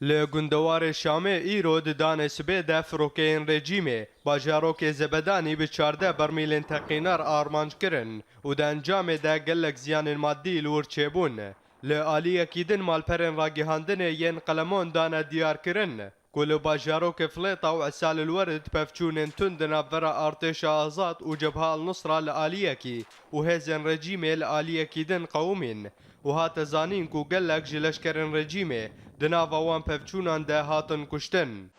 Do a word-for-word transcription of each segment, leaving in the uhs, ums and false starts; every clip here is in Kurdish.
Li gundewarê Şamê îro di danê sibê de firokeyên rejîmê bajarokê Zebedanî bi çardeh bermîlên teqînar armanc kirin û di encamê de gelek ziyanên madî li wir çêbûn. Li aliyekî din malperên ragihandinê yên Qelemon dane diyarkirin ku li bajarokê Flêta û Esal el Werid pevçûnên tund di navbera Artêşa Azad û Cebha El Nusra li aliyekî û hêzên rejîmê li aliyekî din qewimîn û hate zanîn ku gelek ji leşkerên rejîmê di nava wan pevçûnan de hatin kuştin.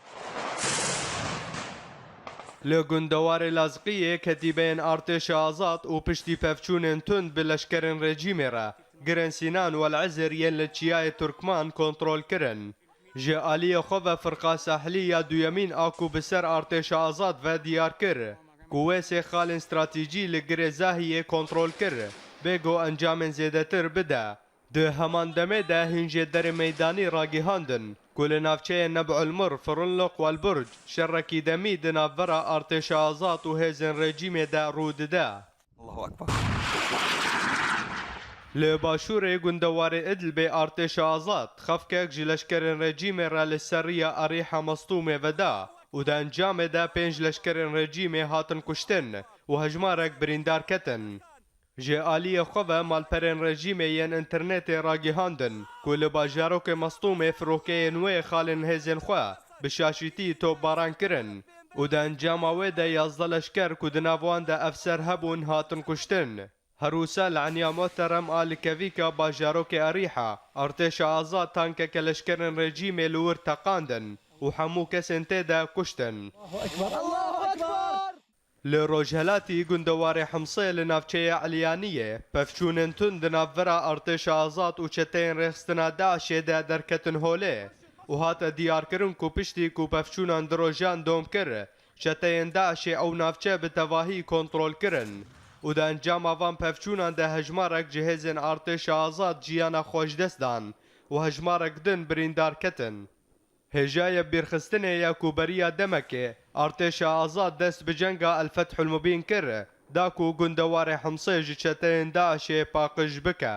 Li gundewarê Lazqiyê ketîbeyên Artêşa Azad û piştî pevçûnên tund bi leşkerên rejîmê re girên Sînan û El Ezir yên li Çiyayê Turkman kontrol kirin. Ji aliyê xwe ve Firqa Sahilî ya duyemîn a ku bi ser Artêşa Azad ve diyar kir ku wê sê xalên stratejî li Girê Zahiyê kontrol kir, bê ku encamên zêdetir bide. Di heman demê de hîn jêderê meydanî ragihandin ku li navçeyên Neb'ul Mir, Firinliq û El Burc şerekî demî di navbera Artêşa Azad û hêzên rejîmê de rû dide. Allahu Ekber. Li başûrê gundewarê Idlibê Artêşa Azad xefkek ji leşkerên rejîmê re li ser riya Erîha Mestûmê veda û di encamê de pênc leşkerên rejîmê hatin kuştin û hejmarek birîndar ketin. Ji aliyê xwe ve malperên rejîmê yên înternetê ragihandin ku li bajarokê Mestûmê firokeyên wê xalên hêzên xwe bi şaşîtî topbaran kirin û di encama wê de yazdeh leşker ku di nav wan de efser hebûn hatin kuştin. Her wisa li eniya Muhterem a li kevîka bajarokê Erîha, Artêşa Azad tankeke leşkerên rejîmê li wir teqandin û hemû kesên tê de kuştin. Allahu Ekber! Allahu Ekber! Li rojhelatî gundewarê Himsê li navçeya Eliyaniyê pevçûnên tund di navbera Artêşa Azad û çeteyên rêxistina DAIŞê de derketin holê û hate diyarkirin ku piştî ku pevçûnan du rojan dom kir, çeteyên DAIŞê ew navçe bi tevahî kontrol kirin û di encama van pevçûnan de hejmarek ji hêzên Artêşa Azad jiyana xwe ji dest dan û hejmarek din birîndar ketin. Hêjayê bîrxistinê ye ku beriya demekê Artêşa Azad dest bi cenga El Fethul Mubîn kir, da ku gundewarê Himsê ji çeteyên DAIŞê paqij bike.